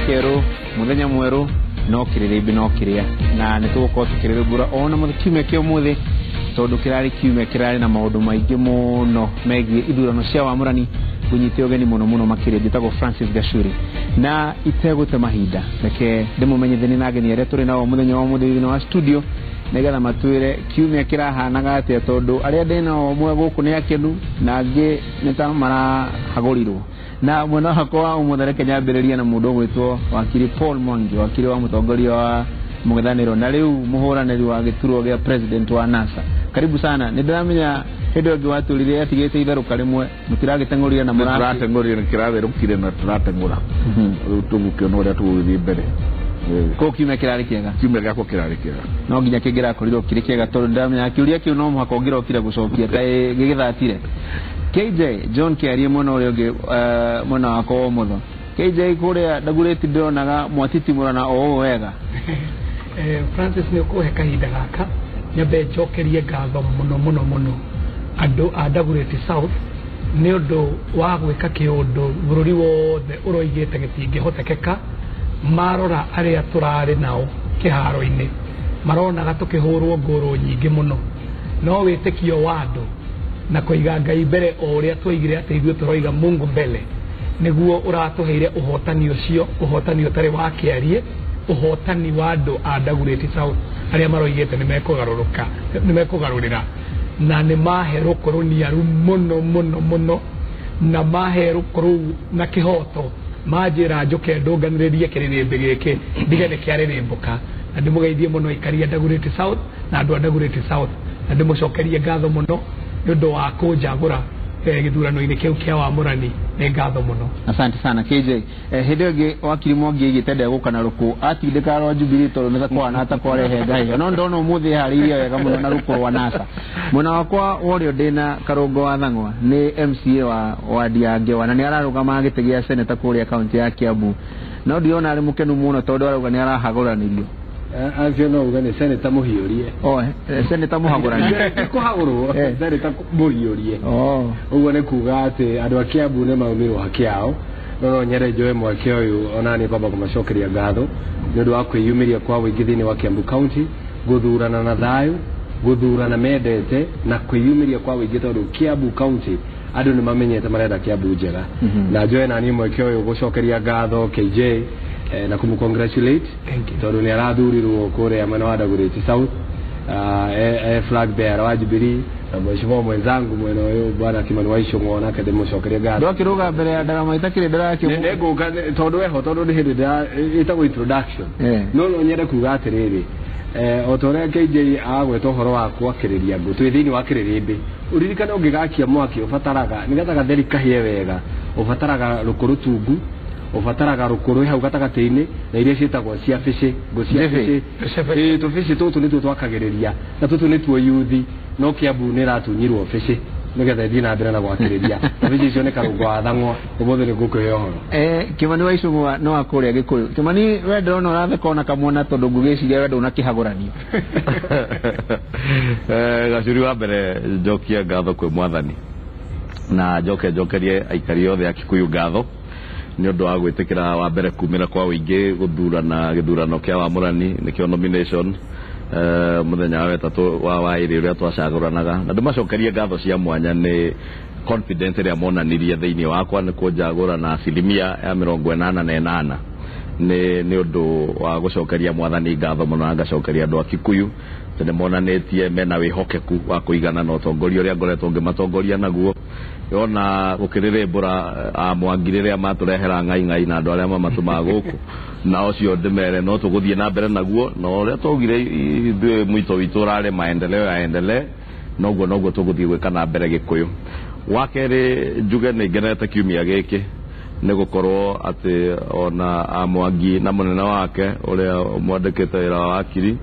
Kĩerũ, mũthenya mwerũ, no kĩrĩrĩmbĩ no kĩrĩa, na nĩ tũgũkorwo tũkĩrĩrĩmbũra ona kiumia kĩa ũmũthĩ, tondũ kĩrarĩ kiumia kĩrarĩ na maũndũ maingĩ mũno megiĩ ithurano cia wamũrani. Ngũnyite ũgeni mũno mũno makĩria. Njĩtagwo Francis Gachuri, na itegũte mahinda reke ndĩmũmenyithanie na ageni arĩa tũrĩ nao mũthenya wa ũmũthĩ thĩinĩ wa studio, nĩgetha matwĩre kiumia kĩrahanaga atĩa, tondũ arĩa ndĩ nao mwe gũkũ nĩ akenu na angĩ nĩ ta marahagũrirwo. Na mwena wakwa wa ũmũthĩ, reke nyambĩrĩrie na mũndũ ũgwĩtwo wakiri Paul Mwangi, wakiri wa mũtongoria wa mũng'ethanĩro na rĩu mũhũranĩri wa gĩturwa gĩa president wa NASA. Karibu sana. Nĩ ndĩramenya hĩndĩ ĩyo ĩngĩ watũrire atigĩte itherũka rĩmwe, mũtiragĩteng'ũrire na mũra Tũrateng'ũrire, nĩ kĩratherũkire na tũrateng'ũra. Rĩu tũgũkĩona ũrĩa tũgũgĩthiĩ mbere. Kũu kiumia kĩrarĩ kĩega? Kiumia gĩakwa kĩrarĩ kĩega. No nginya kĩngĩrakorirwo kĩrĩ kĩega, tondũ ndĩramenya kĩũria kĩu no mũhaka ũngĩrokire gũcokia kaĩ gĩgĩthatire. KJ John Kĩarie, mwena ũrĩa ũngĩ, mwena wakwa wa ũmotho. KJ, kũrĩa Ndagurĩti ndĩronaga mwatitimũrana o ũũ wega. Francis, nĩ ũkũhe kahinda gaka nyambe njokerie ngatho mũno mũno mũno andũ a Dagoretti South nĩ ũndũ wa gwĩka kĩũndũ bũrũri wothe ũroigĩte gĩtingĩhotekeka. Marora arĩa tũrarĩ nao kĩharo-inĩ, maronaga tũkĩhũrwo ngũrũ nyingĩ mũno, no wĩtĩkio wa andũ na kũiga Ngai mbere, o ũrĩa twoigire atĩ ithuĩ tũroiga Mungu mbele, nĩguo ũratũheire ũhotani ũcio, ũhotani ũtarĩ wa kĩarie, ũhotani wa andũ a Dagoretti South arĩa maroigĩte nĩ mekũgarũrũka, nĩ mekũgarũrĩra, na nĩ mahe rũkũ rũniaru mũno mũno mũno, na mahe rũkũ rũu na kĩhoto, manjĩra njũke ndũnganĩrĩrie kĩrĩrĩmbĩ gĩkĩ ndige nĩ kĩarĩrĩmbũka. Na ndĩmũgeithie mũno aikari a Dagoretti South na andũ a Dagoretti South, na ndĩmũcokerie ngatho mũno nĩ ũndũ wa kũnjagũra gĩthurano-inĩ kĩu kĩa wamũrani. Nĩ ngatho mũno. Asante sana, KJ. Hĩndĩ ĩyo ĩngĩ wakiri Mwangi aigĩte ndegũka na rũkũ, atindĩkaga rwa Jubilee tondũ nĩ kwana ta kwarehe ngahĩha, no ndona ũmũthĩ eharĩirie wega mũno na rũkũ rwa NASA. Mwena wakwa wa ũrĩo ndĩna Karũngo wa Thang'wa, nĩ MCA wa wadi ya Ngewa na nĩ ararũgama gĩtĩ gĩa seneta kũrĩa kaunti ya Kiambu, no ndirona arĩ mũkenu mũno tondũ arauga nĩ arahagũranirio. Acio no uge nĩ seneta mũhiũrie. Oh, seneta mũhagũrani. Ti kũhagũrwo. Seneta mũhiũrie. Ũguo nĩ kuga atĩ andũ a Kiambu nĩ maumirwo haki yao, no nyende njoe mweke ũyũ ona niĩ kwamba kũmacokeria ngatho nĩ ũndũ wa kwĩyumĩria kwa ũingĩ thĩinĩ wa Kiambu County, gũthurana na thayũ, gũthurana mendete na kwĩyumĩria kwa ũingĩ, tondũ Kiambu County andũ nĩ mamenyete marenda Kiambu njega. Na njoe na niĩ mweke ũyũ gũcokeria ngatho KJ na kũmũ congratulate Thank you. tondũ nĩ arathurirwo kũrĩa mwena wa Dagoretti South, flag bearer wa Jubilee, na mheshimiwa mwenzangu mwena ũyũ, bwana Kimani wa Ichung'wa, nake ndĩmũcokerie ngatho. Ndwakĩrũga mbere ya ndarama itakĩrĩ ndĩrakĩ. Nĩ ngũka tondũ eho, tondũ nĩ hĩndĩ ĩtagwo introduction. No nyende kuga atĩrĩrĩ, o ta ũrĩa KJ agweta ũhoro wa gwakĩrĩria ngũ, twĩ thĩinĩ wa kĩrĩrĩmbĩ. Ũririkane ũngĩgakia mwaki ũbataraga, nĩgetha gatheri kahĩe wega, ũbataraga rũkũ rũtungu, ũbataraga rũkũ rwĩ hau gatagatĩ-inĩ, na iria ciĩtagwo cia bĩcĩ, ngũ cia Njĩbĩ. bĩcĩ. Ĩĩ, tũbĩcĩ tũtũ nĩtuo twakagĩrĩria, na tũtũ nĩtuo yuthi, no Kiambu nĩ ĩratunyirwo bĩcĩ nĩgetha ĩthiĩ na mbere na gwakĩrĩria, na bĩcĩ icio nĩ Karũngo wa Thang'wa. Ũmũthĩ nĩ ngũkũhe ũhoro. Kimani wa Ichung'wa no wa kũrĩa Gĩkũyũ. Kimani, we ndĩrona ũratheka ona kamwana, tondũ ngũgĩciria we ndũnakĩhagũranio. Gacuri, wa mbere njokie ngatho kwĩ Mwathani na njoke njokerie aikari othe a Kikuyu ngatho nĩ ũndũ wa gwĩtĩkĩra wa mbere kumĩra kwa ũingĩ gũthurana gĩthurano kĩa wamũrani, nĩkĩo nomination, mũthenya wa wetatũ wa ĩrĩ ũrĩa twacagũranaga, na ndĩmacokerie ngatho cia mwanya nĩ confidence ĩrĩa monanirie thĩinĩ wakwa nĩ kũnjagũra na asilimia ya 88. Nĩ ũndũ wa gũcokeria Mwathani ngatho mũno, na ngacokeria andũ a Kikuyu atĩ nĩ monanĩtie mena wĩhokeku wa kũigana na ũtongoria ũrĩa ngoretwo ngĩmatongoria naguo. Yona gũkĩrĩrĩmbũra a Mwangi rĩrĩa matũrehera ngai ngai na andũ arĩa mamatũmaga gũkũ, na ũcio ndĩmere no tũgũthiĩ na mbere naguo, na ũrĩa twaugire ithuĩ mwito witũ ũrarĩ maendeleo yaendelee, noguo tũgũthiĩ gwĩka na mbere Gĩkũyũ. Wa kerĩ, njuge nĩ ngenete kiumia gĩkĩ nĩ gũkorwo atĩ ona a Mwangi na mũnene wake ũrĩa mwandĩkĩte wĩra wa wakiri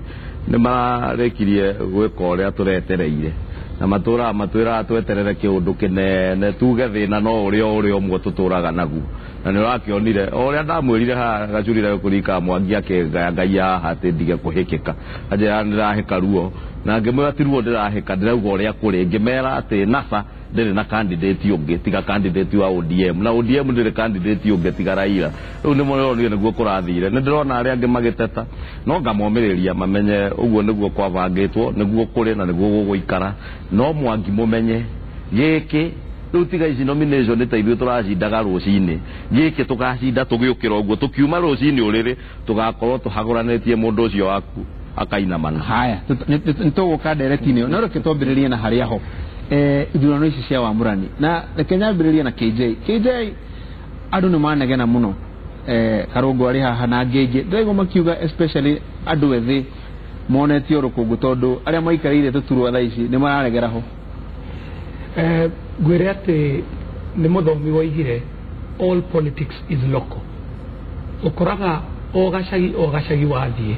nĩ mararĩkirie gwĩka ũrĩa tũretereire, na matũraga matwĩraga tweterere kĩũndũ kĩnene, tuge thĩna no ũrĩa o ũrĩa ũmwe tũtũraga naguo, na nĩ ũrakĩonire o ũrĩa ndamwĩrire haha gacurire kũrika Mwangi akĩngaya ngai haha atĩ ndige kũhĩkĩka, anjĩra nĩndĩrahĩka ruo, na ngĩmwĩra ti ruo ndĩrahĩka, ndĩrauga ũrĩa kũrĩ, ngĩmera atĩ NASA ndĩrĩ na candidate ũngĩ tiga candidate wa ODM, na ODM ndĩrĩ candidate ũngĩ tiga Raila. Rĩu nĩ mũronire nĩguo kũrathire. Nĩ ndĩrona arĩa angĩ magĩteta, no ngamomĩrĩria mamenye ũguo nĩguo kwabangĩtwo, nĩguo kũrĩ na nĩguo gũgũikara. No Mwangi mũmenye gĩkĩ rĩu tiga ici nomination nĩ ta ithuĩ tũracindaga rũcinĩ, gĩkĩ tũgacinda tũgĩũkĩra ũguo, tũkiuma rũcinĩ ũrĩrĩ tũgakorwo tũhagũranĩtie mũndũ ũcio waku akainamana. Haya, nĩtũgũka ndereti-inĩ ĩyo, no reke twambĩrĩrie na harĩa ho ithurano ici cia wamũrani, na reke nyambĩrĩrie na KJ. KJ, andũ nĩ manegena mũno, Karũngũ arĩ haha na angĩ aingĩ, ndĩraigua makiuga especially andũ ethĩ monetio rũkũngũ, tondũ arĩa maikarĩire tũturwa thaa ici nĩ mararegera ho. Ngwĩre atĩ nĩ mũthomi woigire all politics is local. Ũkoraga o gacagi o gacagi wathiĩ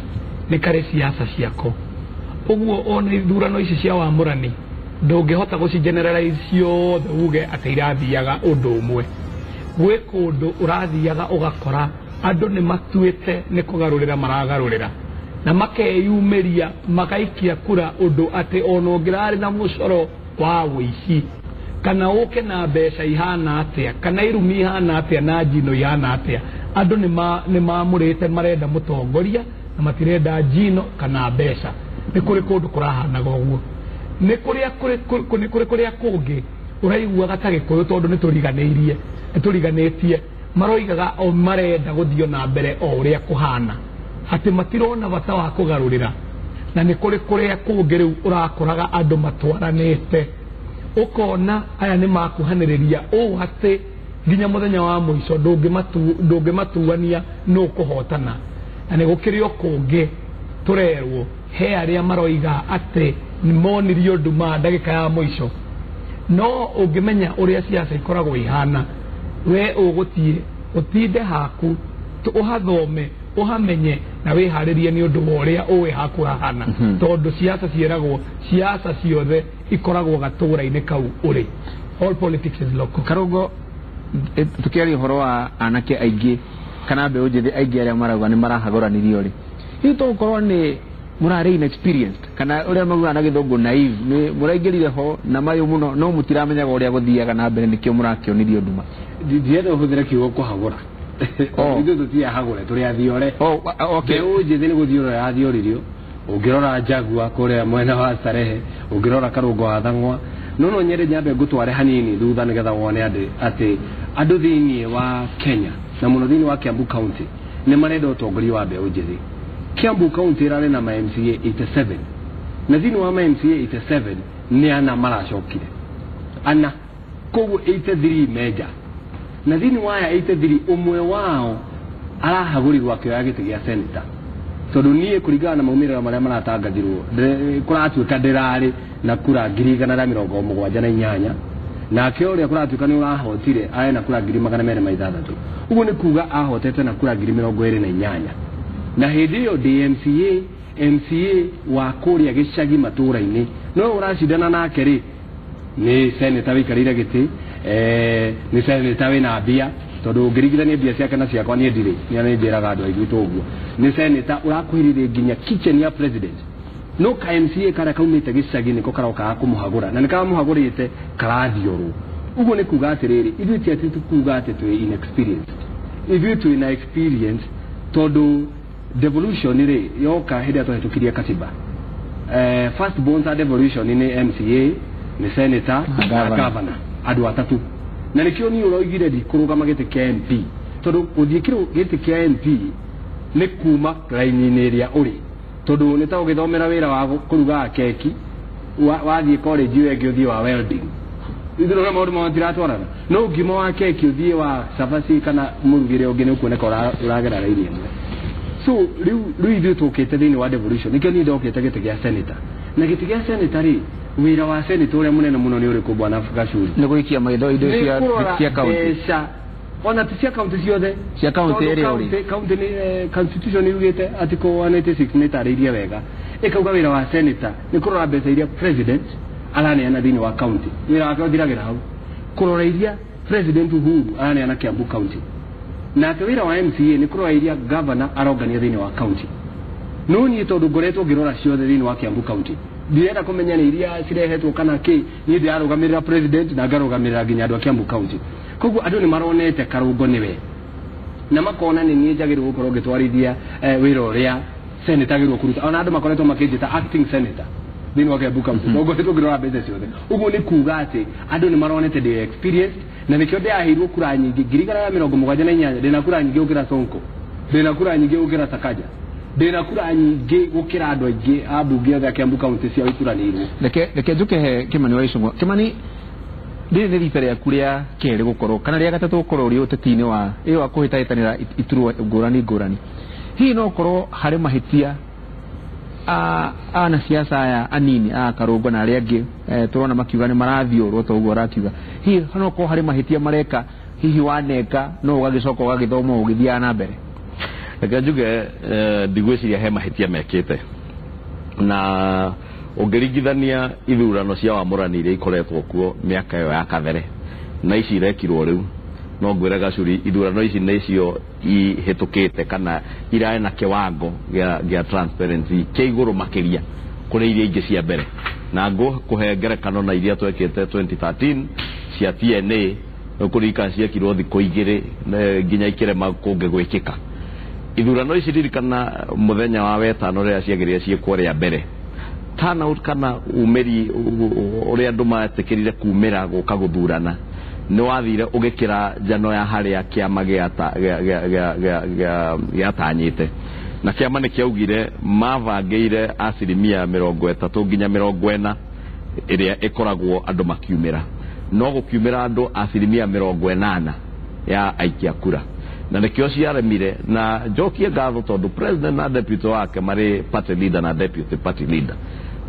nĩ karĩ siasa ciako. Ũguo ona ithurano ici cia wamũrani ndũngĩhota gũci generalize ciothe uge atĩ irathiaga ũndũ ũmwe. Gwĩ kũndũ ũrathiaga ũgakora andũ nĩ matuĩte nĩ kũgarũrĩra maragarũrĩra na makeyumĩria magaikia kura ũndũ atĩ ona ũngĩrarĩ na mũcoro wa wũici kana ũke na mbeca ihana atĩa kana irumi ihana atĩa na njino ihana atĩa, andũ nĩ mamũrĩte marenda mũtongoria na matirenda njino kana mbeca. Nĩ kũrĩ kũndũ kũrahanaga ũguo. Nĩ kũrĩ kũrĩa kũngĩ ũraiguaga ta Gĩkũyũ tondũ nĩ tũriganĩirie, nĩ tũriganĩtie, maroigaga o marenda gũthiĩ na mbere o ũrĩa kũhana, atĩ matirona bata wa kũgarũrĩra. Na nĩ kũrĩ kũrĩa kũngĩ rĩu ũrakoraga andũ matwaranĩte, ũkona aya nĩ makuhanĩrĩria ũũ atĩ nginya mũthenya wa mũico ndũngĩmatuania nũ kũhotana. Na nĩ gũkĩrĩ o kũngĩ tũrerwo he arĩa maroiga atĩ monirio nduma ndagĩka ya mũico. No ũngĩmenya ũrĩa siasa ikoragwo ihana, we ũgũthiĩ ũtinde haku ũhathome ũhamenye na wĩharĩrie nĩ ũndũ wa ũrĩa ũĩ haku hahana, tondũ siasa ciĩragwo siasa ciothe ikoragwo gatũra-inĩ kau ũrĩ. All politics is local. Karũngo, tũkĩaria ũhoro wa anake aingĩ kana mbeũ njĩthĩ aingĩ arĩa marauga nĩ marahagũranirio rĩ, hihi tũgũkorwo nĩ mũrarĩ inexperienced kana ũrĩa maugaga na gĩthũngũ naive, nĩ mũraingĩrire ho na mayũ mũno no mũtiramenyaga ũrĩa gũthiaga na mbere, nĩkĩo mũrakĩonirio nduma? Ndienda ũhũthĩre kiugo kũhagũra. Ithuĩ tũtiahagũre, tũrĩ athiore. Mbeũ njĩthĩ nĩ gũthiũrũra yathiũririo. Ũngĩrora Jaguar kũrĩa mwena wa Starehe, ũngĩrora Karũngo wa Thang'wa, no nyende nyambe ngũtware hanini thutha nĩgetha wone atĩ andũ thĩinĩ wa Kenya na mũno thĩinĩ wa Kiambu County nĩ marenda ũtongoria wa mbeũ njĩthĩ. Kiambu County ĩrarĩ na ma MCA 87, na thĩinĩ wa ma MCA 87 nĩ ana maracokire ana, koguo 83 menja, na thĩinĩ wa aya 83 ũmwe wao arahagũrirwo akĩoya gĩtĩ gĩa senator, tondũ niĩ kũringana na maumĩrĩra marĩa maratangathirwo kũratuĩka ndĩrarĩ na kura 178, nake ũrĩa kũratuĩka nĩ ũrahotire arĩ na kura 206. Ũguo nĩ kuga ahotete na kura 28, na hĩndĩ ĩyo ndĩ MCA, MCA wa kũrĩa gĩcagi matũra-inĩ, no ũracindana nake rĩ nĩ senator wĩikarĩire gĩtĩ, nĩ senator wĩna mbia, tondũ ũngĩringithania mbia ciake na ciakwa niĩ ndirĩ, nĩ njĩraga andũ aitũ ũguo. Nĩ senator ũrakuhĩrĩria nginya kitchen ya president, no ka MCA karĩa kaumĩte gĩcagi nĩko karokaga kũmũhagũra, na nĩ karamũhagũrĩte karathiorwo. Ũguo nĩ kuga atĩrĩrĩ, ithuĩ ti atĩ tũkuga atĩ twĩ inexperienced, ithuĩ twĩ na experience, tondũ devolution rĩ yoka hĩndĩ ĩrĩa twahĩtũkirie katiba, first born ta devolution nĩ MCA, nĩ senator na governor, andũ atatũ. Na nĩkĩo niĩ ũroigire ndikũrũgama gĩtĩ kĩa MP, tondũ gũthiĩ gĩtĩ kĩa MP nĩ kuma raini-inĩ ĩrĩa ũrĩ, tondũ nĩ ta ũgĩthomera wĩra wa kũrugaga keki, wathiĩ college ĩyo ĩngĩ ũthiĩ wa welding, ithuĩ na maũndũ matiratwarana. No ũngima wa keki ũthiĩ wa cabaci kana mũrugĩre ũngĩ nĩ ũkuoneka ũragera raini ĩmwe. So rĩu ithuĩ tũkĩte thĩinĩ wa devolution, nĩkĩo niĩ ndokĩte gĩtĩ gĩa senator. Na gĩtĩ gĩa senator rĩ, wĩra wa senator ũrĩa mũnene mũno nĩ ũrĩkũ bwana Gacuri? Nĩ gũikia maitho indo cia county, mbeca ona ti cia county ciothe, cia county ĩrĩa ũrĩ. County nĩ constitution yugĩte article 186 nĩ ĩtarĩirie wega, ĩkauga wĩra wa senator nĩ kũrora mbeca iria president araneana thĩinĩ wa county, wĩra wake ũthiragĩra hau, kũrora iria president Uhuru araneana Kiambu County, nake wĩra wa MCA nĩ kũrora iria governor arongania thĩinĩ wa county. No niĩ tondũ ngoretwo ngĩrora ciothe thĩinĩ wa Kiambu County, Ndirenda kũmenya nĩ iria cirehetwo kana kĩ, niĩ ndĩrarũgamĩrĩra president na ngarũgamĩrĩra nginya andũ a Kiambu County. Koguo andũ nĩ maronete Karũngo nĩwe na makona nĩ niĩ njagĩrĩirwo gũkorwo ngĩtwarithia wĩra ũrĩa senator agĩrĩirwo kũruta. Ona andũ makoretwo makĩnjĩta acting senator thĩinĩ wa Kiambu County, tondũ ngoretwo ngĩrora mbeca ciothe. Ũguo nĩ kuga atĩ andũ nĩ maronete ndĩ experienced, na nĩkĩo ndĩraheirwo kura nyingĩ 1,178. Ndĩna kura nyingĩ gũkĩra Sonko, ndĩna kura nyingĩ gũkĩra Sakaja, ndĩna kura nyingĩ gũkĩra andũ aingĩ a mbunge othe a Kiambu County cia ituranĩirwo. Reke njuke he Kimani wa Ichung'wa. Kimani, rĩrĩ nĩ rita rĩaku rĩa kerĩ gũkorwo kana rĩa gatatũ gũkorwo ũrĩ ũteti-inĩ wa ĩyo wa kũhĩtahĩtanĩra iturwa ngũrani ngũrani. Hihi no ũkorwo harĩ mahĩtia anasiasa aya anini a Karũngo na arĩa angĩ tũrona makiuga nĩ marathiũrwo ta ũguo arakiuga, hihi no ũkorwo harĩ mahĩtia mareka, hihi waneka no ũgagĩcoka ũgagĩthoma ũgĩthiaga na mbere? Reke njuge ndigwĩciria he mahĩtia mekĩte, na ũngĩringithania ithurano cia wamũrani iria ikoretwo kuo mĩaka ĩyo ya kabere na ici irekirwo rĩu, no ngwĩre Gacuri ithurano ici nĩcio ihĩtũkĩte kana irarĩ na kĩwango gĩa transparency kĩa igũrũ makĩria kũrĩ iria ingĩ cia mbere. Na ngũkũhe ngerekano na iria twekĩte 2013 cia TNA, ũkũririkana ciekirwo thikũ igĩrĩ nginya ikĩrema kũngĩ gwĩkĩka. Ithurano ici ririkana mũthenya wa wetano rĩrĩa ciagĩrĩire ciĩkwo rĩa mbere, turnout kana umĩri ũrĩa andũ metĩkĩrire kumĩra gũka gũthurana nĩ wathire ũgĩkĩra njano ya harĩa kĩama gĩatanyĩte, na kĩama nĩ kĩaugire mabangĩire 30% nginya 40% ĩrĩa ĩkoragwo andũ makiumĩra, no gũkiumĩra andũ 80% ya aikia kura, na nĩkĩo ciaremire. Na njokie ngatho tondũ president na deputy wake marĩ party leader na deputy party leader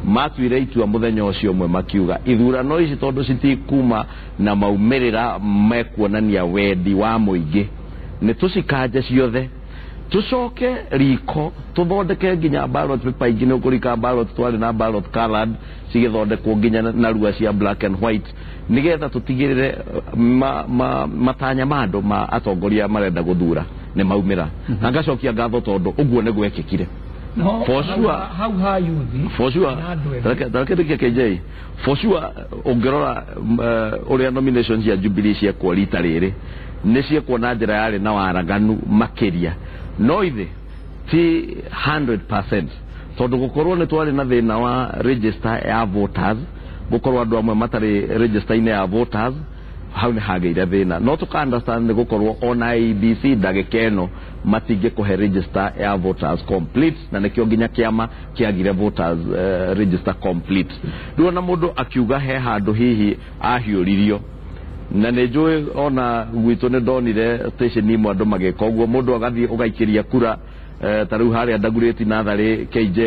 matuire itua mũthenya ũcio ũmwe makiuga ithurano ici tondũ citikuma na maumĩrĩra mekuonania wendi wa mũingĩ, nĩ tũcikanje ciothe tucoke riko tuthondeke nginya ballot paper ingĩ. Nĩ ũkũrika ballot twarĩ na ballot colored cigĩthondekwo nginya narua cia black and white, nĩgetha tũtigĩrĩre matanya ma andũ ma atongoria marenda gũthura nĩ maumĩra. Na ngacokia ngatho tondũ ũguo nĩ gwekĩkire. For sure, hau ha youth for sure, reke ndĩkie KJ. For sure ũngĩrora ũrĩa nomination cia Jubilee ciekwo rita rĩrĩ nĩ ciekwo na njĩra yarĩ na waraganu makĩria, no ithe ti 100% tondũ gũkorwo nĩ twarĩ na thĩna wa register ya voters, gũkorwo andũ amwe matarĩ register-inĩ ya voters, hau nĩ hagĩire thĩna. No tũka understand nĩ gũkorwo ona IEBC ndagĩka ĩno matingĩkũhe register ya voters complete, na nĩkĩo nginya kĩama kĩagire voters register complete. Rĩu ona mũndũ akiuga he handũ hihi ahiũririo, na nĩ njũĩ ona gwitũ nĩ ndonire station imwe andũ magĩka ũguo, mũndũ agathiĩ ũgaikĩria kura ta rĩu harĩa Ndagurĩti natharĩ KJ,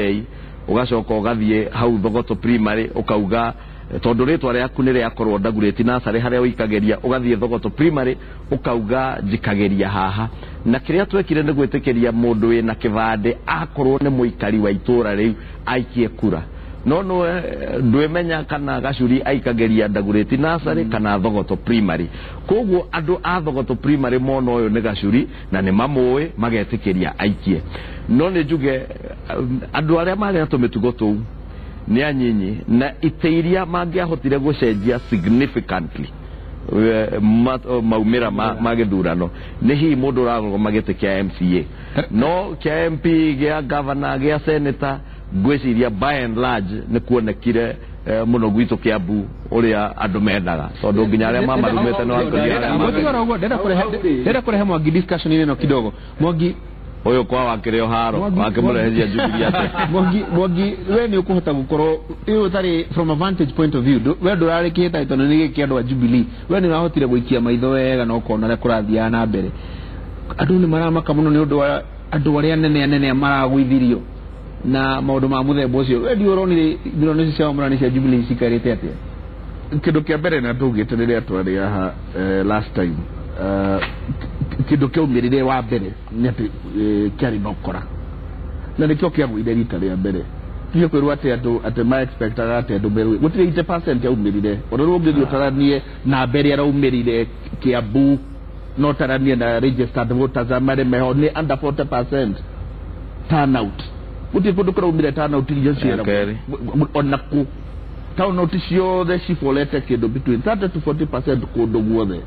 ũgacoka ũgathiĩ hau Thogoto primary ũkauga tondũ rĩtwa rĩaku nĩ rĩakorwo Ndagurĩti natharĩ harĩa ũikagĩria, ũgathiĩ Thogoto primary ũkauga njikagĩria haha. Na kĩrĩa twekire nĩ gwĩtĩkĩria mũndũ wĩna kĩbandĩ akorwo nĩ mũikari wa itũra rĩu aikie kura, no no ndwĩmenya kana Gacuri aikagĩria Ndagurĩti natharĩ kana Thogoto primary. Koguo andũ a Thogoto primary mona ũyũ nĩ Gacuri na nĩ mamũĩ magetĩkĩria aikie. No nĩ njuge andũ arĩa marĩ na tũmĩtugo tũu nĩ anyinyi, na itĩ iria mangĩahotire gũcenjia significantly maumĩra ma gĩthurano nĩ hihi mũndũ ũrarũgama gĩtĩ kĩa MCA, no kĩa MP, gĩa governor, gĩa senator, ngwĩciria by and large nĩ kuonekire mũno gwitũ Kiambu ũrĩa andũ mendaga, tondũ nginya arĩa mamarumĩte no akũria. Ndĩrenda kũrehe Mwangi discussion ĩno kidogo. Mwangi ũyũ kwa wakĩrĩ o haro wakĩmũreheria Jubilee atĩa? Mwangi we nĩ ũkũhota gũkorwo ĩyo ũtarĩ from a vantage point of view, we ndũrarĩ kĩhĩtahĩtano nĩ gĩkĩ andũ a Jubilee, we nĩ ũrahotire gũikia maitho wega na ũkona ũrĩa kũrathiaga na mbere. Andũ nĩ maramaka mũno nĩ ũndũ wa andũ arĩa anene anene maragũithirio na maũndũ ma mũthemba ũcio. We ndiũ ũronire ithurano ici cia wamũrani cia Jubilee cikarĩte atĩa? Kĩndũ kĩa mbere na tũgĩte rĩrĩa twarĩ haha last time, kĩndũ kĩaumĩrire wa mbere nĩ atĩ kĩarĩ na ũkora, na nĩkĩo kĩagũire rita rĩa mbere. Tiga kwĩrwo atĩ andũ atĩ ma expectaga atĩ andũ merũ gũtirĩ 80% yaumĩrire. Ona rĩu ũngĩthiĩ ũtaranie na mbere araumĩrire Kiambu, no ũtaranie na registered voters marĩ meho nĩ under 40% turnout. Gũtirĩ kũndũ kũraumire turnout iria ciera ona kũ turnout ciothe cibolete kĩndũ between 30 to 40% kũndũ guothe.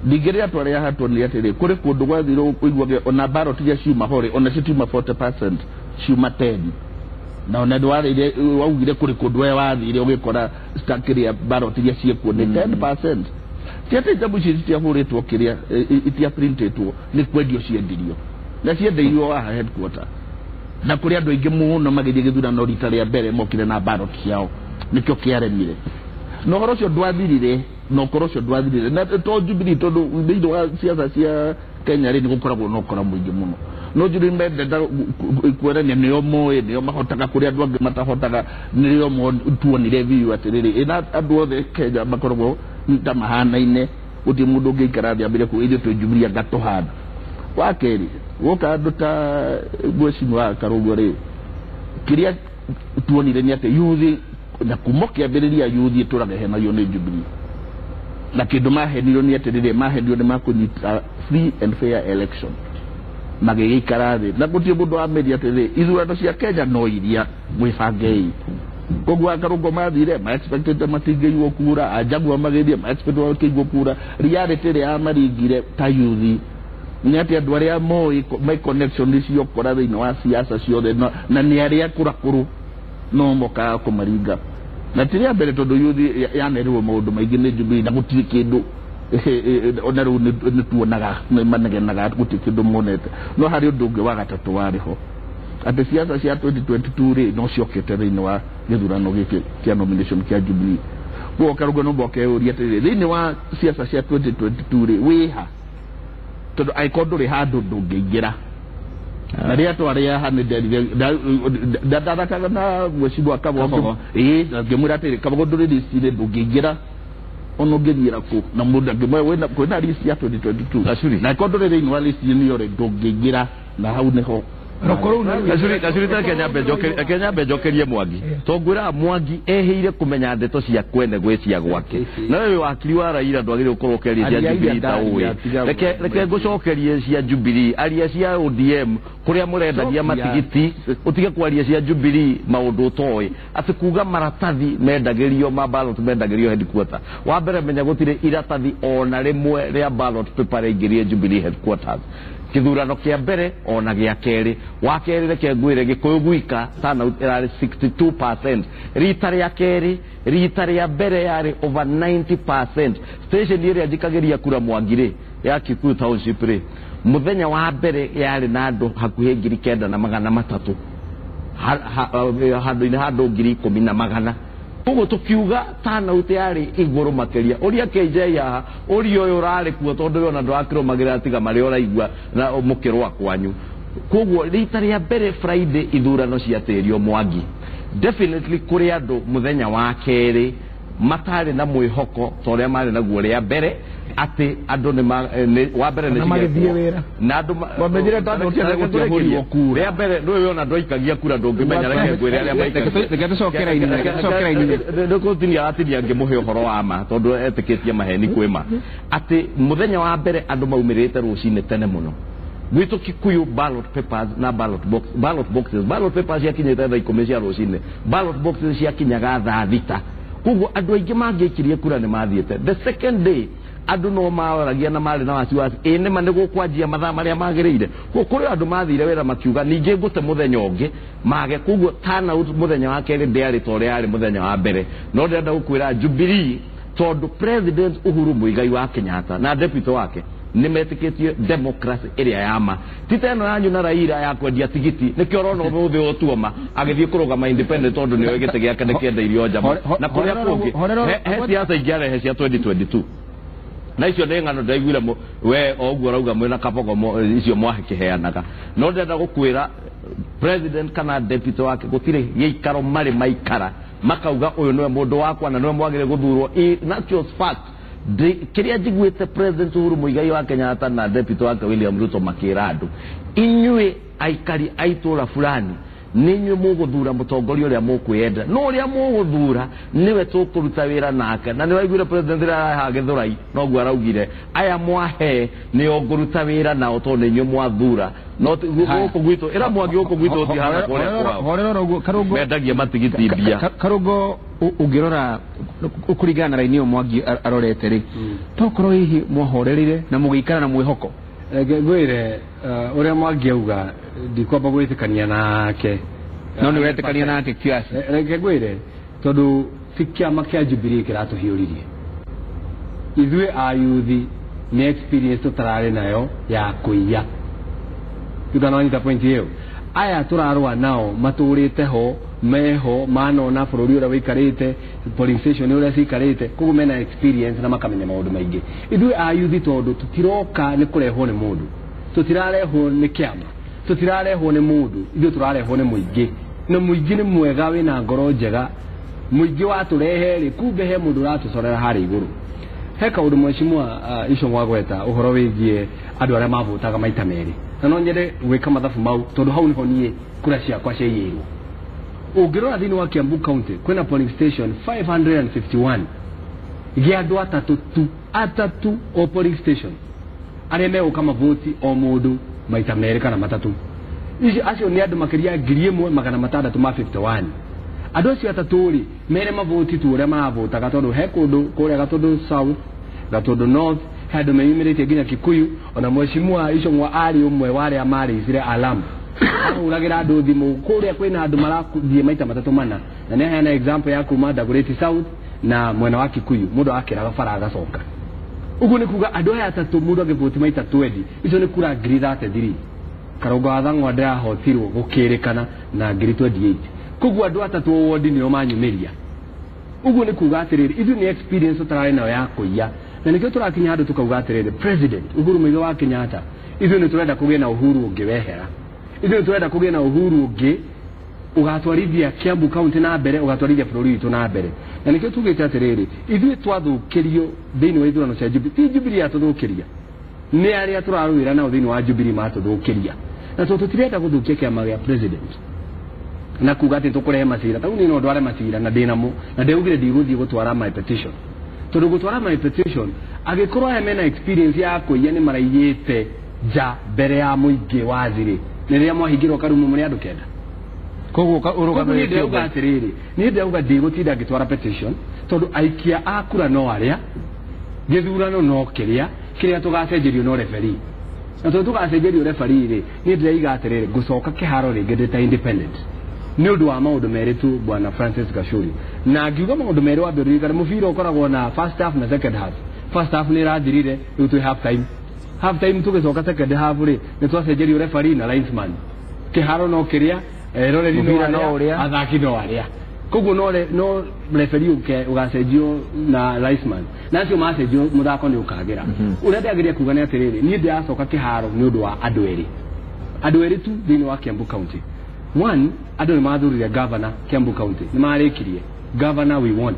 Ningĩ rĩrĩa twarĩ haha tuonire atĩrĩ kũrĩ kũndũ gwathirwo ũiguage ona ballot iria ciuma ho rĩ, ona citiuma 40% ciuma 10. Na ona ndwarĩire waugire kũrĩ kũndũ we wathire ũgĩkora kĩrĩa ballot iria ciĩkuo nĩ 10%. Ti atĩ njabu ici citiahũrĩtwo kĩrĩa itiaprintĩtwo nĩ kwendio ciendirio na ciendeirio haha headquarter, na kũrĩ andũ aingĩ mũno magĩthiĩ gĩthurano rita rĩa mbere mokire na ballot ciao nĩkĩo kĩaremire. Na ũhoro ũcio ndwathirire, na ũkoro ũcio ndwathirire na to Jubilee tondũ thĩinĩ wa siasa cia Kenya rĩ nĩ gũkoragwo na ũkora mũingĩ mũno. No Jubilee mendete kuonania nĩo moĩ, nĩo mahotaga kũrĩa andũ angĩ matahotaga, nĩo tuonire biũ atĩrĩrĩ ĩna andũ othe Kenya makoragwo ta mahanaine, gũtirĩ mũndũ ũngĩikara thĩ ambĩre kuga ithuĩ twĩ Jubilee anga tũhana. Wa kerĩ gũka andũ ta mheshimiwa Karũgũ rĩ, kĩrĩa tuonire nĩ atĩ yuthi na kuma kĩambĩrĩria yuthi ĩtũraga ĩhenagio nĩ Jubilee, na kĩndũ mahenirwo nĩ atĩrĩrĩ mahenirwo nĩ makũnyita free and fair election magĩgĩikara thĩ na gũtirĩ mũndũ wameria atĩrĩrĩ ithurano cia Kenya no iria mwĩbangei. Koguo Akarũngũ mathire ma expected matingĩigwo kura, Anjagua magĩthiĩ ma expected matingĩigwo kura. Reality ĩrĩa yamaringire ta yuthi nĩ atĩ andũ arĩa moĩ me connection cio kora thĩinĩ wa siasa ciothe na nĩ arĩa akũrakũrũ no mokaga kũmaringa. Na ti rĩa mbere tondũ yuthi yanerirwo maũndũ maingĩ nĩ Jubilee na gũtirĩ kĩndũ ona rĩu nĩ tuonaga manegenaga gũtirĩ kĩndũ monete. No harĩ ũndũ ũngĩ wa gatatũ warĩ ho atĩ siasa cia 2022 rĩ no ciokĩte thĩinĩ wa gĩthurano gĩkĩ kĩa nomination kĩa Jubilee. Koguo Karũngũ no moke ũrie atĩrĩrĩ thĩinĩ wa siasa cia 2022 rĩ wĩha, tondũ angĩkorwo ndũrĩ handũ ndũngĩingĩra. Na rĩrĩa twarĩ haha nĩ nderire ndathakaga na mheshimiwa Kabogo, ĩĩ ngĩmwĩra atĩrĩ Kabogo ndũrĩ list-inĩ ndũngĩingĩra ona ũngĩthiĩra kũ, na mũndũ angĩmwĩra kwĩna list ya 2022 na angĩkorwo ndũrĩ thĩinĩ wa list ĩyo rĩ ndũngĩingĩra, na hau nĩho Reke nyambe njokerie Mwangi tongwĩraga Mwangi ehĩire kũmenya ndeto cia kwene gwĩ cia gwake, na ũyũ wakiri wa Raila ndwagĩrĩirwo gũkorwo ũkĩaria cia Jubilee ta ũĩ. Reke ngũcokerie cia Jubilee, aria cia ODM kũrĩa mũrendagia matigiti, ũtige kwaria cia Jubilee maũndũ ũtoĩ atĩ kuga maratathi mendagĩrio ma ballot mendagĩrio headquarter. Wa mbere menya gũtirĩ iratathi ona rĩmwe rĩa ballot paper rĩaingĩrire Jubilee headquarters kĩthurano kĩa mbere ona gĩa kerĩ. Wa kerĩ reke ngwĩre Gĩkũyũ gwika turnout ĩrarĩ 62% rita rĩa kerĩ, rita rĩa mbere yarĩ over 90%. Station ĩrĩa njikagĩria kura Mwangi rĩ ya Kikuyu Township rĩ mũthenya wa mbere yarĩ na andũ hakuhĩ 9,300 handũ-inĩ ha andũ 10,100. Koguo tũkiuga turnout yarĩ igũrũ makĩria. Ũria KJ haha ũria ũyũ ũrarĩ kuo tondũ we ona ndũrakĩrũmagĩrĩra tiga marĩa ũraigua na mũkĩrũa kwanyu. Koguo rita rĩa mbere Friday ithurano ciatĩrio Mwangi, definitely kũrĩ andũ mũthenya wa kerĩ matarĩ na mwĩhoko ta ũrĩa marĩ naguo rĩa mbere atĩ andũ nĩ wa mbere nĩ magĩthiĩ wĩra na andũ wamenyire turnout gũtiahũrirwo kura rĩa mbere nĩwe wona ndwaikagia kura ndũngĩmenya. Reke ngwĩre arĩa maikagia Reke tũcoke raini, reke tũcoke raini. Nĩkũtinia aratinia ngĩmũhe ũhoro wa ma tondũ etĩkĩtie maheni kwĩ ma atĩ mũthenya wa mbere andũ maumĩrĩte rũcinĩ tene mũno gwitũ Kikuyu ballot papers na ballot box, ballot boxes, ballot papers ciakinyĩte thaa 10 cia rũcinĩ, ballot boxes ciakinyaga thaa 6. Koguo andũ aingĩ mangĩaikirie kura nĩ mathiĩte. The second day andũ no maroragia na marĩ na wasiwasi ĩ nĩma nĩ gũkwanjia mathaa marĩa magĩrĩire. Koguo kũrĩ andũ mathire wĩra makiuga ningĩ ngũte mũthenya ũngĩ mage. Koguo turnout mũthenya wa kerĩ ndĩarĩ ta ũrĩa yarĩ mũthenya wa mbere. No ndĩrenda gũkwĩra Jubilee tondũ President Uhuru Muigai wa Kenyatta na deputy wake nĩ metĩkĩtie democracy ĩrĩa ya ma, ti ta ĩno yanyu na Raila ya kwendia tigiti. Nĩkĩo ũrona ũmũthĩ ũtuoma agĩthiĩ kũrũgama independent tondũ nĩoĩ gĩtĩ gĩake nĩ kĩendeirio njama na kũrĩa kũngĩ he siasa ingĩ arehe cia 2022 na icio nĩ ng'ano ndaiguire we o ũguo ũrauga mwĩna Kabogo icio mwakĩheanaga. No ndĩrenda gũkwĩra president kana deputy wake gũtirĩ gĩikaro marĩ maikara makauga ũyũ nĩwe mũndũ wakwa na nĩwe mwagĩrĩire gũthurwo. In actual fact kĩrĩa njiguĩte President Uhuru Muigai wa Kenyatta na deputy wake William Ruto makĩra andũ, inyuĩ aikari a itũra fulani Nĩ inyuĩ mũgũthura mũtongoria ũrĩa mũkwĩyendera, no ũrĩa mũgũthura nĩwe tũkũruta wĩra nake. Na nĩ waiguire president rĩrĩa araha Gĩthũrai, noguo araugire aya mwahe nĩo ngũruta wĩra nao tondũ nĩ inyuĩ mwathura. No gũkũ gwitũ ĩra Mwangi gũkũ gwitũ ũtihana kũrĩa kwao. Horera ũguo Karũngo, mendagia matigiti mbia. Karũngo, ũngĩrora kũringana na raini ĩyo Mwangi arorete rĩ, tokorwo hihi mwahorereire na mũgĩikara na mwĩhoko. Reke ngwĩre, ũrĩa Mwangi auga ndikwamba gwĩtĩkania nake. No nĩ ũretĩkania nake kiasi. Reke ngwĩre, tondũ ti kĩama kĩa Jubilee kĩratũhiũririe ithuĩ ayuthi, nĩ experience tũtararĩ nayo ya kũiya. Kana wanyita point ĩyo, aya tũrarũa nao matũrĩte ho, meho manona bũrũri ũrĩa wĩikarĩte, polling station ũrĩa cikarĩte, koguo mena experience na makamenya maũndũ maingĩ. Ithuĩ ayuthi tondũ tũtiroka nĩ kũrehwo nĩ mũndũ, tũtirarehwo nĩ kĩama, tũtirarehwo nĩ mũndũ, ithuĩ tũrarehwo nĩ mũingĩ, na mũingĩ nĩ mwega, wĩna ngoro njega. Mũingĩ watũrehe rĩ, kumbe he mũndũ ũratũcorera harĩa igũrũ. He kaũndũ mheshimiwa Ichung'wa gweta ũhoro wĩgiĩ andũ arĩa mavotaga maita merĩ, na no nyende gwĩka mathabu mau tondũ hau nĩho niĩ kura ciakwa ciaiyĩirwo. Ũngĩrora thĩinĩ wa Kiambu County kwĩna polling station 551 gĩa andũ atatũ tu, atatũ o polling station, arĩa megũka mavoti o mũndũ maita merĩ kana matatũ. Icio acio nĩ andũ makĩria 1651. Andũ acio atatũ rĩ, mere mavoti tu ũrĩa maravotaga, tondũ he kũndũ kũrĩa Gatũndũ South, Gatũndũ North, he andũ meyumĩrĩtie nginya Kikuyu. Ona mheshimiwa Ichung'wa arĩ ũmwe wa arĩa marĩicire alam, ahũragĩra andũ thimũ kũrĩa kwĩna andũ marathiĩ maita matatũ mana, na nĩ aheana example ya kuma Dagoretti South na mwena wa Kikuyu, mũndũ akĩraga bara agacoka. Ũguo nĩ kuga andũ aya atatũ mũndũ angĩvoti maita 20, icio nĩ kura 33,000. Karũngo wa Thang'wa ndĩrahotirwo gũkĩrĩkana na 28,000. Koguo andũ atatũ o wodi nĩo manyumĩria. Ũguo nĩ kuga atĩrĩrĩ, ithuĩ nĩ experience tũtararĩ nayo ya kũiya, na nĩkĩo tũrakinya handũ tũkauga atĩrĩrĩ, President Uhuru Muigai wa Kenyatta, ithuĩ nĩ tũrenda kũgĩe na Uhuru ũngĩ wehera, ithuĩ nĩ tũrenda kũgĩe na Uhuru ũngĩ ũgatwarithia Kiambu County na mbere, ũgatwarithia bũrũri witũ na mbere. Na nĩkĩo tugĩte atĩrĩrĩ, ithuĩ twathũkĩrio thĩinĩ wa ithurano cia Jubilee, ti Jubilee yatũthũkĩria, nĩ arĩa tũrarũĩra nao thĩinĩ wa Jubilee matũthũkĩria, na tondũ tũtirenda gũthũkia kĩama gĩa president na kuga atĩ tũkũrehe macira tau, niĩ no ndware macira na ndĩnamo, na ndĩaugire ndigũthiĩ gũtwara my petition, tondũ gũtwara my petition angĩkorwo aya mena experience ya kũiya nĩ maraiyĩte nja mbere ya mũingĩ wathirĩ, nĩ rĩrĩa mwahingĩrwo karumu mũrĩ andũ kenda. Koguo Koguo niĩ ndĩrauga atĩrĩrĩ, niĩ ndĩrauga ndigũtinda ngĩtwara petition, tondũ aikia a kura no arĩa, gĩthurano no kĩrĩa kĩrĩa tũgacenjerio no referee, na tondũ tũgacenjerio referee rĩ, niĩ ndĩraiga atĩrĩrĩ, ngũcoka kĩharo rĩngĩ ndĩ ta independent nĩ ũndũ wa maũndũ merĩ tu, bwana Francis Gachuri. Na ngiuga maũndũ merĩ, wambe ũririkane mũbira ũkoragwo na first half na second half. First half nĩ ĩrathirire, rĩu twĩ half time. Half time tũgĩcoka second half rĩ, nĩ twacenjerio referee na linesman, kĩharo no kĩrĩa, eroreri no Mũbira no arĩa, ũrĩa. Athaki no arĩa, koguo no referee ũke ũgacenjio na linesman, na acio macenjio mũthako nĩ ũkagĩra. Ũrĩa ndĩrageria kuga nĩ atĩrĩrĩ, niĩ ndĩracoka kĩharo nĩ ũndũ wa andũ erĩ, andũ erĩ tu thĩinĩ wa Kiambu County. One, andũ nĩ mathurire governor Kiambu County, nĩ marĩkirie governor we want,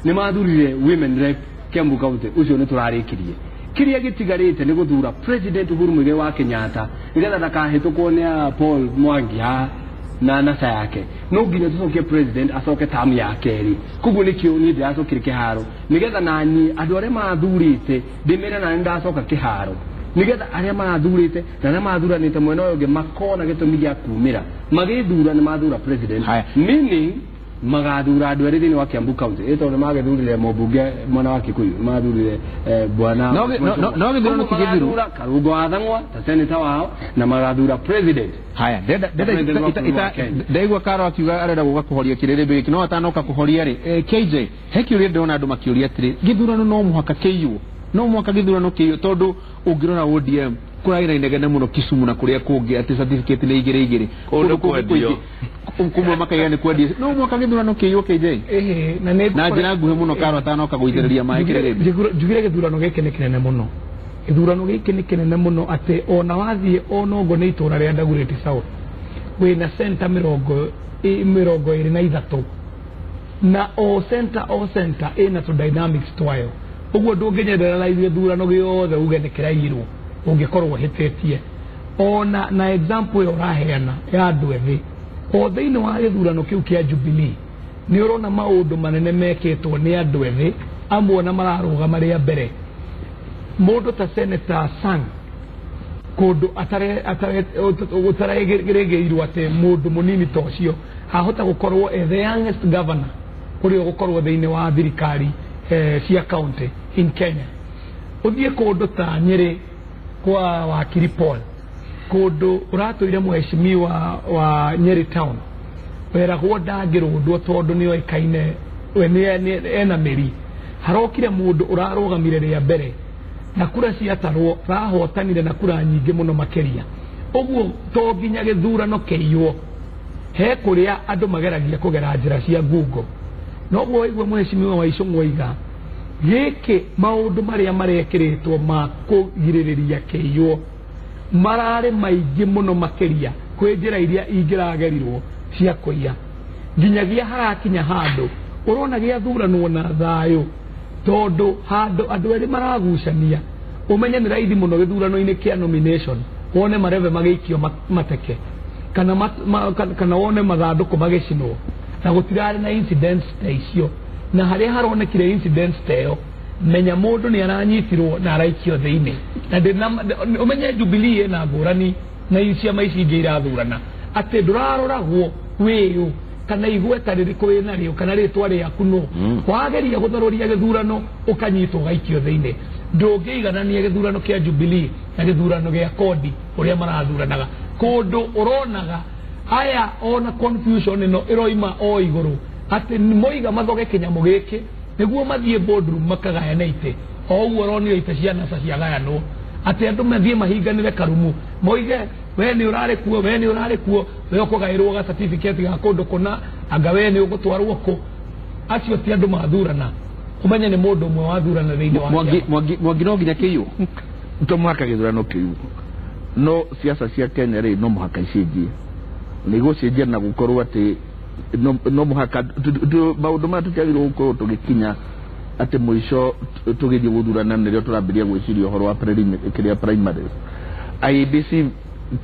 nĩ mathurire women rep Kiambu County, ũcio nĩ tũrarĩkirie. Kĩrĩa gĩtigarĩte nĩ gũthura President Uhuru Muigai wa Kenyatta, nĩgetha ndakahĩtũkwo nĩ a Paul Mwangi haha na nasa yake. No nginya tũcokie president acoke tamu ya kerĩ. Koguo nĩkĩo niĩ ndĩracokire kĩharo, nĩgetha naniĩ andũ arĩa mathurĩte ndĩmere nani ndacoka kĩharo, nĩgetha arĩa marathurĩte na arĩa marathuranĩte mwena ũyũ ũngĩ makona gĩtũmi gĩa kumĩra magĩthura nĩ mathura president. Haya. Meaning magathura andũ erĩ thĩinĩ wa Kiambu County, ĩ tondũ nĩ magĩthurire mũmbunge mwena wa Kikuyu, nĩ mathurire bwana No gĩthurano ti gĩthiru. Magathura Karungo wa Thang'wa ta senator wao na magathura president. Haya, ndenda President wa bũrũri wa Kenya. Ndaigua Karo akiuga arenda gũka kũhoria kĩrĩrĩmbĩ gĩkĩ, no atanoka kũhoria rĩ, KJ, he kĩũria ndĩrona andũ makĩũria atĩrĩ, gĩthurano no mũhaka kĩiywo, no mũhaka gĩthurano kĩiywo, tondũ ũngĩrora ODM kũragĩ na inegene mũno Kisumu na kũrĩa kũngĩ atĩ certificate nĩ igĩrĩ igĩrĩ. Kũndũ Kũndũ kũngĩ kwendio. kũingĩ, kũmwe makaiga nĩ kwendio. No mũhaka gĩthurano kĩiywo, KJ? Ĩhĩ, na nĩ Na njĩra nguhĩ mũno, Karo atanoka gũitĩrĩria maĩ kĩrĩrĩmbĩ. Njugire gĩthurano gĩkĩ nĩ kĩnene mũno, gĩthurano gĩkĩ nĩ kĩnene mũno atĩ ona wathiĩ onongo nĩ itũra rĩa Dagoretti South wĩna center 23, na o center o center ĩna tũ dynamics twayo. Ũguo ndũngĩgeneralize gĩthurano gĩothe uge nĩ kĩraiyirwo, ũngĩkorwo ũhĩtĩtie. Ona na example ĩyo ũraheana ya andũ ethĩ, O thĩinĩ wa gĩthurano kĩu kĩa Jubilee nĩ ũrona maũndũ manene mekĩtwo nĩ andũ ethĩ amwe na mararũgama rĩa mbere. Mũndũ ta Senator Sang kũndũ ũtaregĩirwo atĩ mũndũ mũnini ta ũcio ahota gũkorwo the youngest governor ũrĩa ũgũkorwo thĩinĩ wa thirikari cia county in Kenya. Ũthiĩ kũndũ ta Nyĩrĩ kwa Wakiri Paul, kũndũ ũratũire mheshimiwa wa Nyeri town weragwo ndangĩrũndwo tondũ nĩoĩkaine we ena mĩri. Harokire mũndũ ũrarũgamire rĩa mbere na kura ciatarwo rahotanire na kura nyingĩ mũno makĩria. Ũguo to nginya gĩthurano kĩiywo, he kũrĩa andũ mageragia kũgera njĩra cia ngungo. Noguo waigua mheshimiwa wa Icũng'wa oiga gĩkĩ maũndũ marĩa marekĩrĩtwo ma kũgirĩrĩria kĩiywo mararĩ maingĩ mũno makĩria kwĩ njĩra iria ingĩragerirwo cia kũiya. Nginyagia harakinya handũ ũrona gĩathuranwo na thayũ, tondũ handũ andũ erĩ maragucania ũmenye nĩ raithi mũno gĩthurano-inĩ kĩa nomination wone marebe magĩikio mateke kana wone mathandũkũ magĩcinwo, na gũtirarĩ na incidents ta icio. Na harĩa haronekire incidents ta ĩyo menya mũndũ nĩ aranyitirwo na araikio thĩinĩ. Na ũmenye Jubilee ĩna ngũrani na ciama ici ingĩ irathurana atĩ ndũraroragwo wĩyũ kana igweta rĩrĩkũ wĩnarĩo kana rĩtwa rĩaku nũ. Wageria gũtharũria gĩthurano ũkanyitwo ũgaikio thĩinĩ. Ndũngĩiganania gĩthurano kĩa Jubilee na gĩthurano gĩa Kodi ũrĩa marathuranaga. Kũndũ ũronaga aya ona confusion ĩno ĩroima o igũrũ atĩ moiga mathoge kĩnyamũ gĩkĩ nĩguo mathiĩ boardroom makagayane itĩ. O ũguo ũronire itĩ cia NASA ciagayanwo atĩ andũ mathiĩ mahinganĩre karumu moige we nĩ ũrarĩ kuo, we nĩ ũrarĩ kuo, we ũkũgaĩrwo ga certificate ga kũndũ kũna, anga we nĩ ũgũtwarwo kũ. Acio ti andũ mathurana, ũmenye nĩ mũndũ ũmwe wathurana thĩinĩ wa Mwangi. Mwangi no nginya kĩiywo to mũhaka gĩthurano kĩu, no siasa cia Kenya rĩ no mũhaka icenjie, nĩ igũcenjia na gũkorwo atĩ no mũhaka maũndũ maya tũtiagĩrĩirwo gũkorwo tũgĩkinya atĩ mũico tũgĩthiĩ gũthurana nĩrĩo tũrambĩrĩria gwĩciria ũhoro wa kĩrĩa primaries. IEBC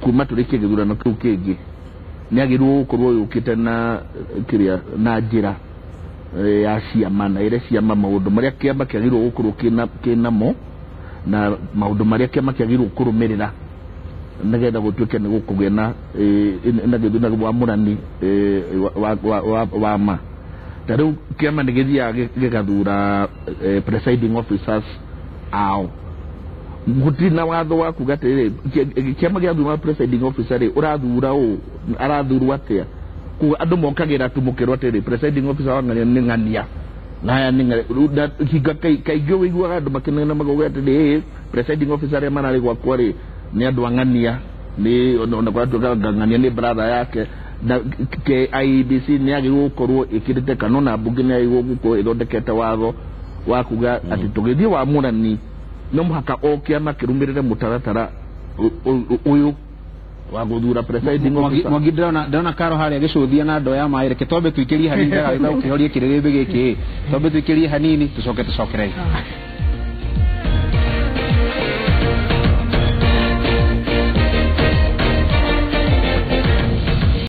kuma tũrĩkie gĩthurano kĩu kĩngĩ nĩ agĩrĩirwo gũkorwo yũkĩte na kĩrĩa na njĩra ya ciama na ĩre ciama maũndũ marĩa kĩama kĩagĩrĩirwo gũkorwo kĩnamo na maũndũ marĩa kĩama kĩagĩrĩirwo kũrũmĩrĩra nĩgetha gũtuĩke nĩ gũkũgĩa na na wamũrani wa ma. Ta rĩu kĩama nĩ gĩthiaga gĩgathura presiding officers ao. Gũtirĩ na watho wa kuga atĩrĩrĩ kĩama gĩathura presiding officer rĩ ũrathura ũ arathurwo atĩa. Kuga andũ mokagĩra tu mũkĩrwo atĩrĩrĩ presiding officer wa ng'ania nĩ ng'ania na aya nĩ ng'ania. Hinga kaingĩ ũiguaga andũ makĩnegena makauga atĩrĩrĩ presiding officer arĩa mararĩ gwakwa rĩ nĩ andũ a ng'ania, nĩ ona gwatuĩka ng'ania nĩ brother yake. Na IEBC nĩ yagĩrĩirwo gũkorwo ĩkĩrĩte kana ona mbunge nĩ yagĩrĩirwo gũkorwo ĩthondekete watho wa kuga atĩ tũgĩthiĩ wamũrani no mũhaka o kĩama kĩrũmĩrĩre mũtaratara ũyũ wa gũthura presiding officer. Mwangi ndĩrona Karo harĩa gĩcũthia na ndoo ya maĩ, reke twambe tũikĩrie hanini ndagagĩtha ũkĩhorie kĩrĩrĩmbĩ gĩkĩ, twambe tũikĩrie hanini tũcoke tũcokerei.